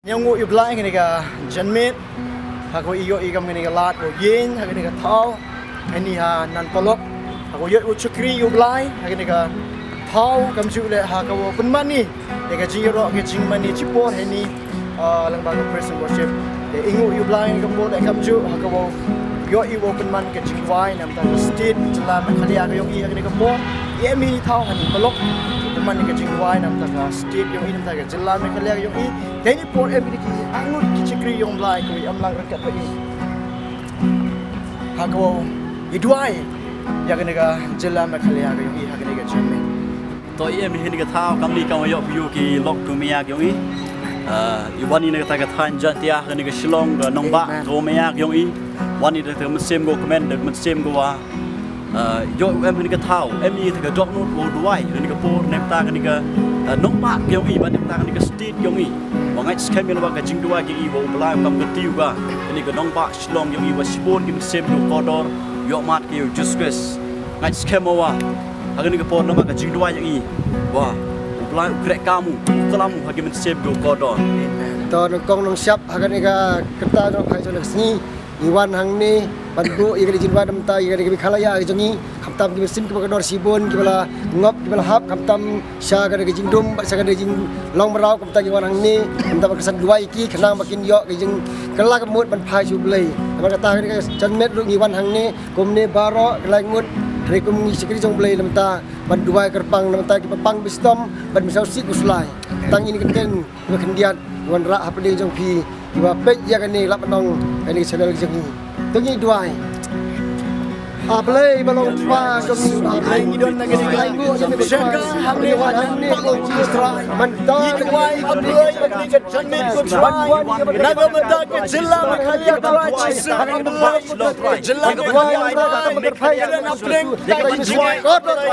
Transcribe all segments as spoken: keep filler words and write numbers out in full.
Ngi ainguh ïa u Blei ha kane ka janmiet, ha kaba i ïohi kam kane ka lad ba u ïeng ha kane ka thaw, hani ha Nan Polok, ha kaba u ïoh u shakri ïa u Blei ha kane ka thaw, kamjooh leh ha kaba u pynman ïa ka jingïaroh ka jingmane shipor hani, ah, lyngba ka praise and worship. Te i ainguh ïa u Blei ha kane ka por leh kamjooh ha kaba u ïoh u pynman ka jingduwai na bynta ka state jylla Meghalaya ka ïong i ha kane ka por. I em hi thaw ha Nan Polok, u pynman ka jingduwai na bynta ka state ïong i, na bynta ka jylla Meghalaya ka ïong i. Te ha kane ka por em hi ki arngut ki shakri ïong u Blei kiba ïa ïam lang ryngkat bad i ha kaba u ïa duwai ïa kane ka jylla Meghalaya ka ïong i ha kane ka janmiet. To i em hi ha kane ka thaw kam ni kam ïoh phi ïoh ki lok tu mia ka ïong i. Ah, i wan i na kata ka thaiñ Jaintia ha kane ka Shillong ka nongbah ka mia ka ïong i. Wan i na kata ka mynsiem ka kmen da ka mynsiem ka wa, ah, ïoh em ha kane ka thaw, em i kata ka dohnud wa duwai ha kane ka por, na bynta kane ka, ah, nongbah ka ïong i, bad na bynta kane ka state ka ïong i. Wa ngeit skhem ïa la wa ka jingduwai ka ïong i wa u Blei kam ka tiu ka kane ka nongbah Shillong ka ïong i, wa shibun ki mynsiem ki kordor ïoh mad ki ïa u Jisu Khrist. Ngeit skhem wa ha kane ka por namar ka jingduwai ïong i, wa u Blei u kreh kam u, u klam u ha ki mynsiem ki kordor. To nongkong nongshap, ha kane ka kyrta jong phi jong ka sngi, ngi wan hangne ban buh ïa ka jingduwai na bynta ïa ka Meghalaya ka jong ngi, khamtam ki mynsiem kiba kordor shibun kiba la ngop kiba la hap, khamtam sha ka jingdum bad sha ka jinglong mraw, khamtam ngi wan hangne khamtam ban kyrsan duwai ïa ki khnang ba kin ïoh ka jingkylla ka mut ban phai sha u Blei. Namar kata ha kane ka janmiet ruh ngi wan hangne kumne baroh ki lai ngut, hynrei kum ngi shakri jong u Blei na bynta ban duwai kyrpang na bynta kiba pang ba shitom bad ba sngewsih khuslai. Tang ïa kine ki ktien kiba khyndiat ki wanrah hapdeng jong phi kiba peit ïa kane, lap ban ong kane ka channel ka jong ngi. To ngin duwai. A Blei ba long Kpa jong ngi, a Blei ngi don na kane ka lai ngut jong ngi, ba shaka ha Blei ba nang ne, man ta ngi duwai, a Blei ba ngi ka janmiet ko Trai, na ka bynta ka jylla Meghalaya Trai Jisu, a Blei ka jylla Meghalaya Trai, ka jylla Meghalaya Trai Jisu. Try a place.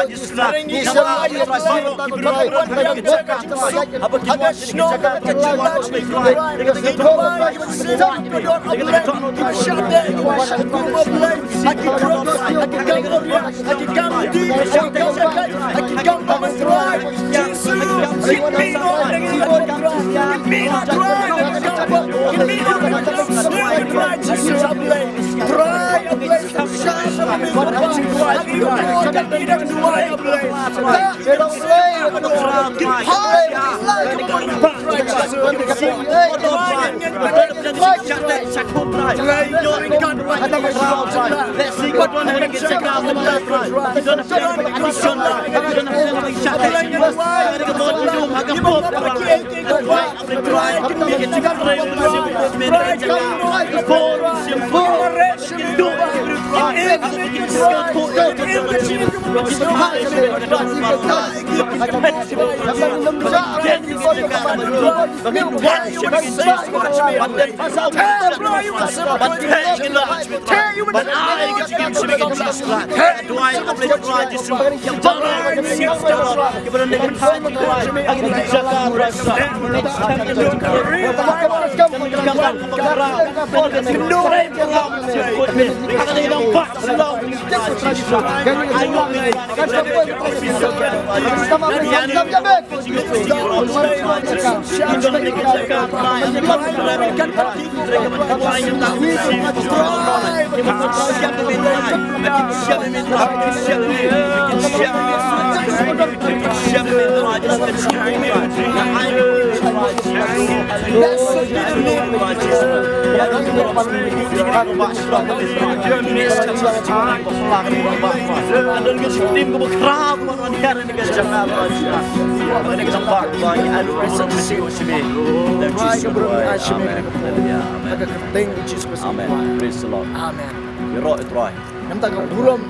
Amen. Praise the Lord. Amen. Ïaroh ïa u Trai. Namar ka burom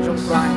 jong u Trai.